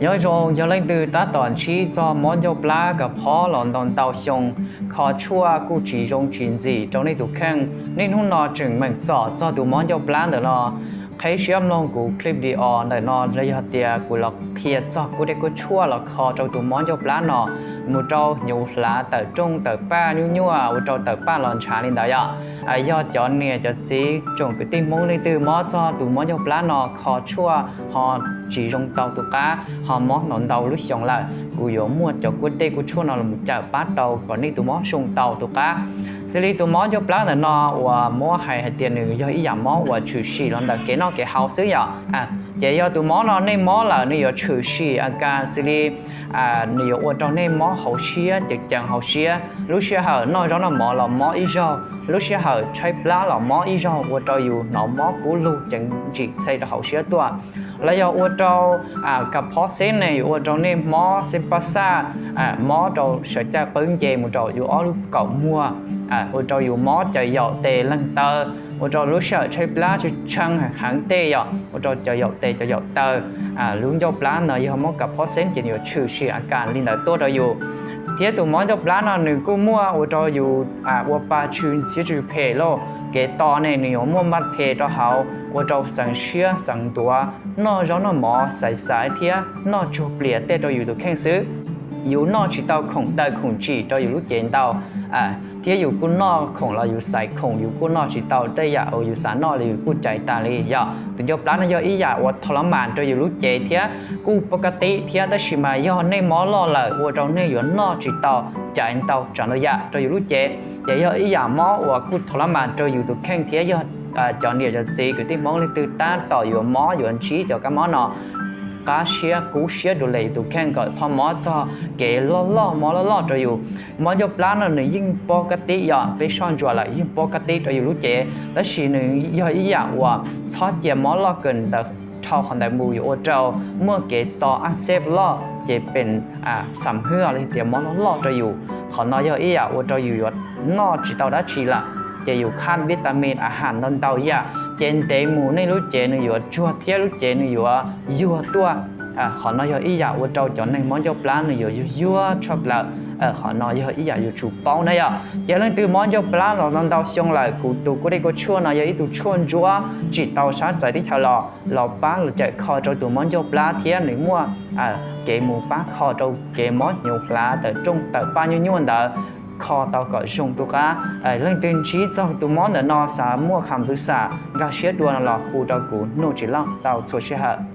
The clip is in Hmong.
Nyob zoo yog leej twg tab tom ntsib txog mob ncauj plab kav phob los ntau ntau xyoo, kho tshuaj kuj tsis zoo tsis ntxim rau nej tus kheej, nej hnub no tseem meem txom txog tus mob ncauj plab ntawm no, qheb siab mloog kuv clip video ntawm no los yog tias kuv los qhia txog kuj dej kuj tshuaj los kho rau tus mob ncauj plab no mus rau hnyuv hlav tawm rooj tawm paj nyuaj nyuaj ua rau tawm paj los ntshav li ntawd yom. Yog cov niam cov txiv tsoom kwv tij Hmoob leej twg mob txog tus mob ncauj plab no kho tshuaj ho tsis zoo tau tus qab ho mob ntau ntau lub xyoo lawm, kuv yuav muaj cov kuj dej kuj tshuaj no los cawm pab tau kom nej tus mob zoo tau tus qab. Xws li tus mob ncauj plab ntawm no uas muab hais hais tias nws yog ib yam mob uas tshwm sim los ntawm kev noj kev haus xwb yom. Ces yog tus mob no nej mob lawm nws yuav tshwm sim a kas xws li nws yuav ua rau nej mob hauv siab, ceev ceev hauv siab, lub sij hawm noj zaub noj mov los mob ib zaug, lub sij hawm tshaib plab los mob ib zaug ua rau yus hnov mob kub lug ceev ntsim txhe rau hauv siab tuaj. Los yog ua rau kav phob xeb ne yuav ua rau nej mob xeb pab xaj, mob rau sawv caj qwb nce mus rau yus ob lub kaum muag, ua rau yus mob caws yaum tes leeg taw, ua rau lub sij hawm tshaib plab tshee heev tej yom, ua rau caws yaum tes caws yaum taw. Lub ncauj plab no yog mob kav phob xeb ces nws yuav tshwm sim a kas li ntawd tuaj rau yus. Thiab tus mob ncauj plab no nws kuj muaj ua rau yus ua pa tshwm ntxhiab tshwm phem lauj, kev tos ne nws yuav muaj npaj phem rau hauv ua rau xeev siab xeev ntuav, noj zaub noj mov xaiv xaiv thiab noj tsuag plias tej rau yus tus kheej xwb. Yus noj tsis tau khoom daws khoom tsim rau yus lub cev ntau, thiab yus kuj noj khoom los yus xaiv khoom, yus kuj noj tsis tau tej yam uas yus xav noj li yus kuj caiv tas li yom. Tus ncauj plab no yog ib yam uas thaum lab mas rau yus lub cev thiab kuj pov ka tib thiab, tab sis mas yog nej mob loj lawm ua rau nej yuav noj tsis tau caiv ntau tsav ntau yam rau yus lub cev. Ces yog ib yam mob uas kuj thaum lab mas rau yus tus kheej thiab yog cov niam cov txiv kwv tij Hmoob leej twg tab tom yuav mob yuav ntsib cov kab mob no, qab siab kub siab dua li yus tus kheej kom txhob mob txog kev loj loj mob loj loj rau yus. Mob ncauj plab no nws yeej pov ka tib yom, peb soj ntsuam lawm yeej pov ka tib rau yus lub cev, tab sis nws yog ib yam uas txhob cia mob loj kawg ntawd, dhau qhov ntawd mus yuav ua rau muaj kev tos aj xeb loj ces pem xam hwb los tias mob loj loj rau yus. Qhov no yog ib yam ua rau yus yuav noj tsis tau dab tsi lawm, ces yus khaj vitamin a has ntau ntau yam, ces ntev mus nej lub cev nws yuav tsuag thiab lub cev nws yuav yuag tuaj. Qhov no yog ib yam ua rau cov neeg mob ncauj plab nws yuav yuag yuag tshaj plaws. Qhov no yog ib yam yuav tsum paub na yom. Ces leej twg mob ncauj plab los ntau ntau xyoo lawm, kuv tus kuj dej kuj tshuaj no yog ib tug tshuaj ntsuab tsim tau sab txawv teb chaws los, los pab los cawm kho rau tus mob ncauj plab thiab nws muaj kev mus pab kho rau kev mob hnyuv hlav tawm rooj tawm paj nyuaj nyuaj ntawd, kho tau kom zoo tus qab. Leej twg ntsib txog tus mob ntawm no xav muaj kham pw xam nkag siab dua no los hu rau kuv Nuj Tsis Lauj tau txhua sij hawm.